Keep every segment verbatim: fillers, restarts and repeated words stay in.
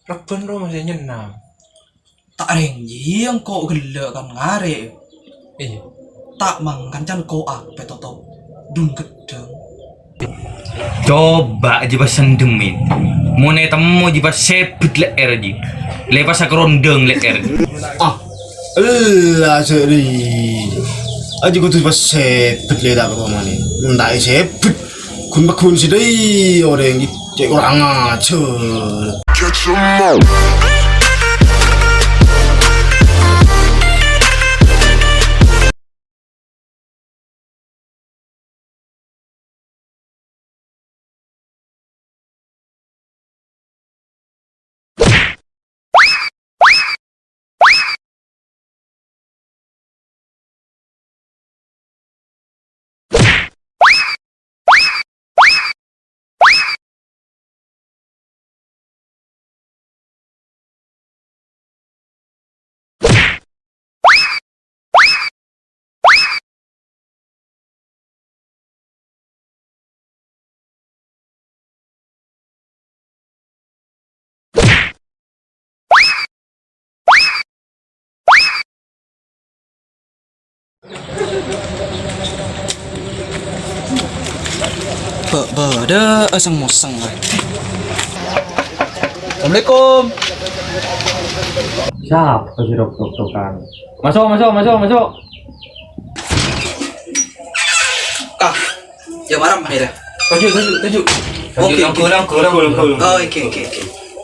Rebbhân roma sè nyennang. Ta' rèng jiyâ engko' ghellâ' kan ngarè'. Iyâ. Ta' mangkan can ko' apè totop. Dun ghedhâng. Coba' jiyâ pas sendhemin. Mon ètemmo jiyâ pas sèbhut lè'èr jiyâ. Lè pas sakerondhâng lè'èr. Ah, ella sè ri. Aji kodhu pas sèbhut lè ta' romanè. Mon ta' èsèbhut. Ghun-pagghun sè dâi orèng cè' korang ajhâr. Bâ-, bâdâ aseng-moseng, ah. Assalamualaikum. Sapa sè tok-tok-tokan? Masuk, masuk, masuk, masuk. Kah, ya, maram, ya, dah. Tuju, tuju, tuju. Oke, oke. Langkung, langkung, langkung. Oh, oke, oke, oke.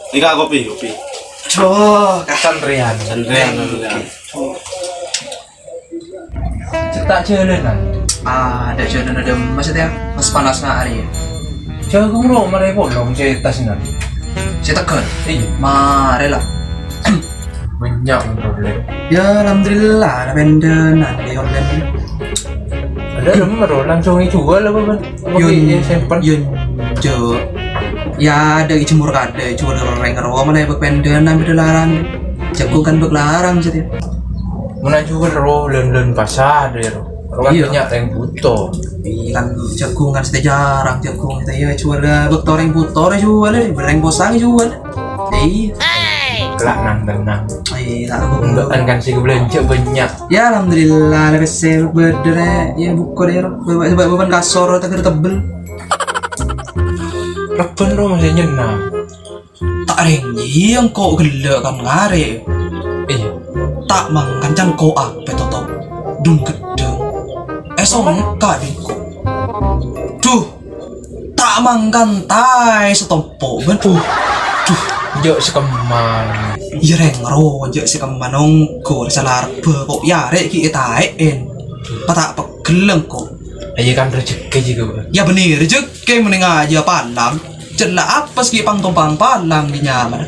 Ini, Kak, kopi, kopi. Aduh, Kak. Santrean. Santrean, oke, santrean. Cè' ta' jhâlânan. Ah, adâ' jhâlânan, adâ' mas, ya. Mas panas na' arè, ya. Jhâghung ro marè polong cè' tas nan. Cè' tegghâl? Iyâ. Marè la. Bânnya' mon rollè. Ya, alhamdulillah, la pendhânan, ya, rollè. Adâ' remma ro, langsung èjhuwâl apa, Bân? Apa yun, èsempen? Yun, jo. Ya, adâ' èjemur kadâ', èjhuwâl ka orèng ro, malè bâk pendhânan bâdâ larang. Jhâghung kan bâk larang, sè. Mon èjhuwâl ro, lân-lân pasar, ro. Ro kan iyâ. Bânnya' rèng bhuto. Iyâ, kan jhâghung kan satèya jhârâng, jhâghung satèya èjhuwâl, bâkto rèng bhuto, rè èjhuwâl, rèng posang èjhuwâl. Iyâ. Kela' nang-tennang. Iyâ, ta' apa-apa. Enggak kan sè èbâlânjhâ bânnya'. Ya, alhamdulillah, la pèssè bâdâ, rè. Ya, bhuko, rè, ro. Bâ-, bâ-, bâbân kasor, tegher tebbel. Rebbhân ro masè nyennang. Ta' rèng jiyâ engko' ghellâ' kan ngarè'. Iyâ. Ta' mangkan can ko' apè totop. Dun ghedhâng. Èsongka' bi' engko'. Duh. Ta' mangkan taè satompo', Bân. Duh. Duh. Jhâ' sakemman. Iyâ, rèng ro, jhâ' sakemman ongghu, sala rebbhâ ko' yâ rè' ghi' ètaè'èn. Duh. Pata' pegghel engko'. Iyâ kan rejhekkè jiyâ, Bân. Yâ bânnè, rejhekkè mennèng ajâ palang. Cella' apes ghi' pang-tompang palang ghi' nyamana.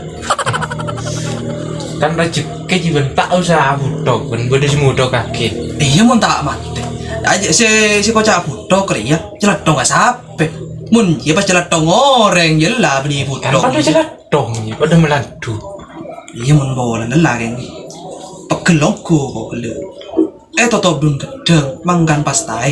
Kan rejhekkè jiyâ, Bân, ta' osa abhuthok, Bân, bâdâ sè mabhuthokaghi. Iyâ, mon ta' matè. Ajâ sè, sè koca' bhuthok rèya, calèthong ka sapè? Mon iyâ pas calèthong orèng, yâ la bânnè bhuthok. Kan padâ calèthong, iyâ, padâ malandhu. Iyâ, mon polana la kèng. Pegghel ongghu ko' ghellâ'. Ètotop dun ghedhâng, mangkan pas taè.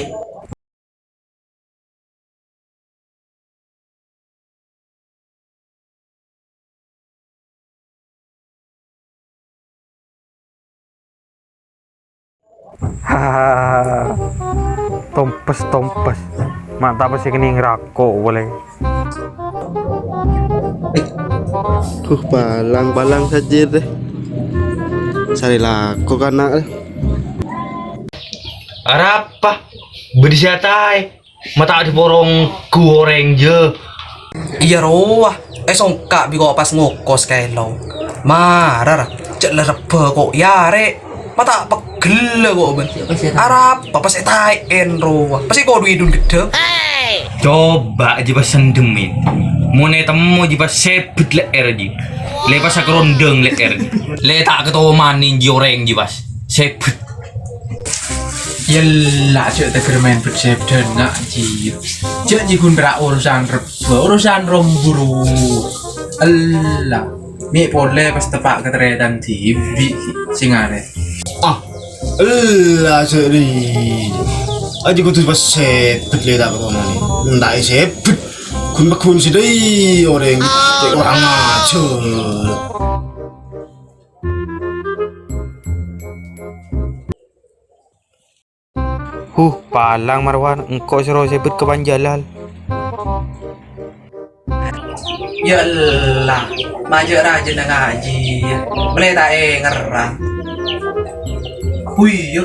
Tompes, tompes. Mantap sih kening rako boleh. Duh, balang-balang saja deh. Sari lako kana'. Arapa? Bâdâ sè ataè. Mata' diporong ghu orèng, jâ. Iyâ, rowa. Èsongka' bi' ko' pas ngokos ka èlong. Mara, ra. Cè' la rebbhâ ko' yâ rè'. Mata' pegghel ko', Bân. Arapa pas ètaè'èn, rowa. Pas èkoduwi dun ghedhâng. Coba' jiyâ pas sendhemin. Mon ètemmo jiyâ pas sèbhut lè'èr jiyâ. Lè pas sakerondhâng lè'èr. Lè ta' katomanè jiyâ orèng jiyâ pas. Sèbhut. Yella, jhâ' tegher maèn betsèp dâna', Ji. Jhâ' Ji ghun ra' urusan rebbhâ, urusan romburu. Ella, mè' polè pas teppa' katarètan dhibi' sè ngarè. Ah, ella, jhâ' ri. Aji kodhu pas sèbhut lè ta' katomanè. Mon ta' èsèbhut. Ghun-pagghun sè dâi orèng, cè' orèng ajhâr. Huh, palang Marwan, engko' sè rosèbet ka Panjalal. Ya Allah, majâ' rajâna ngajhi, ya. Mèlè ta' èngerrang. Hu iyâ.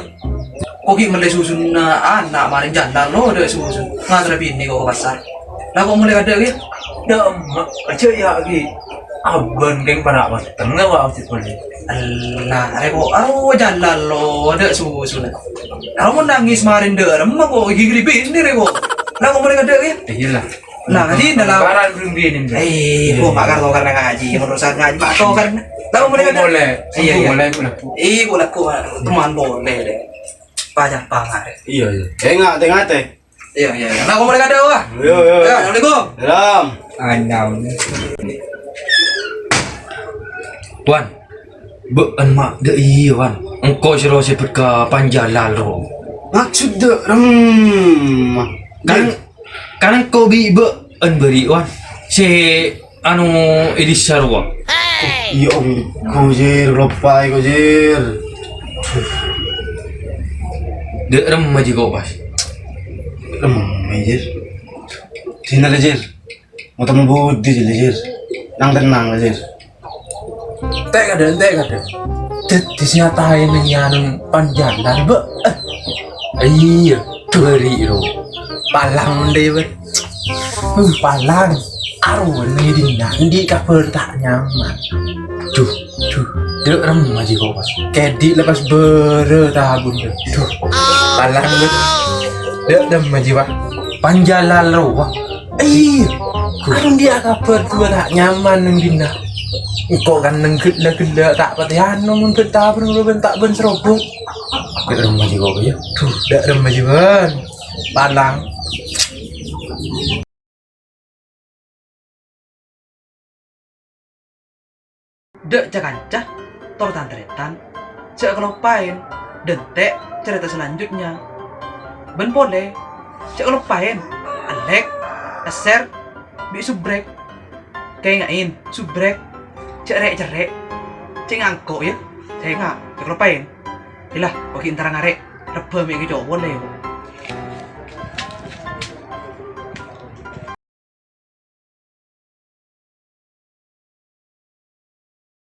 Ko' ghi' mellè susunna ana' marèn Jalal lo, dâ' susun. Ngaterra binè ko' ka pasar. La ko' mellè kadâ' ghi? Dâ' emma, ajâ' ya ghi. Abân kèng para' weteng, wa' abdhi polè. Allah, rè ko' aro Jalal lo, dâ' susun. Aro mon nangès marèn dâ' remma ko' ghi' ghâri binè rè ko'. La ko' mellè kadâ' ghi? Iyâ la. Nah, di dalam. Barang belum gini, Bro. Eh, ko' pakar-tokar ngajhi, urusan ngajhi, pakar-tokar. La ko' mellè kadâ'? Boleh. Iya, iya. Boleh, boleh. Eh, boleh ko', teman boleh deh. Pajak pangar. Iya, iya. Eh, ngatè-ngatè. Iya, iya, iya. La ko' mellè kadâ', wah. Iya, iya. Ya, assalamualaikum. Salam. Anyam. Wan, bâ'en ma' dâ' iyâ, Wan. Engko' sè rosèbet ka Panjalal, ro. Maksud dâ' remma? Kan, kan engko' bi' bâ'en bâri', Wan. Sè anu, Elisa rowa. Iyâ, ongghu, Jir, loppaè ko', Jir. Dâ' remma jhi ko' pas. Remma, Jir. Dinna, Jir. Motor budi, Jir. Nang tennang, Jir. Ente' kadâ', ente' kadâ'. Dâddhi sè nyataè neng yâ neng Panjalal, bâ. Eh. Iyâ, bâri' ro. Palang mon dâ' iyâ, bâ. Uh, palang. Arowa neng dinna, andi' kabhâr ta' nyaman. Duh, duh, dâ' remma jhi ko' pas. Kèdhi' lepas bârâ tabun, bâ. Duh, palang, bâ. Dâ' remma jhi, bâ. Panjalal rowa. Iyâ. Arowa andi' kabhâr duwâ ta' nyaman neng dinna. Engko' kan neng ghellâ'-ghellâ' ta' patè anu mon bân tabun lo bân ta' bân srobot. Dâ' remma jhi ko' pas, yâ. Duh, dâ' remma jhi bân. Palang. Dâ' ca-kanca, tor tan-tarètan, jhâ' kaloppaèn, dântè' carèta salanjutnya. Bân polè, jhâ' kaloppaèn, like, share, bi' subrek. Kaènga'è, subrek, jhâ' rè'-cerrè'. Cè' ngangko', yâ. Sènga', jhâ' kaloppaèn. Ella, ko' ghi' entar ngarè', rebbhâ mè' kècoa polè.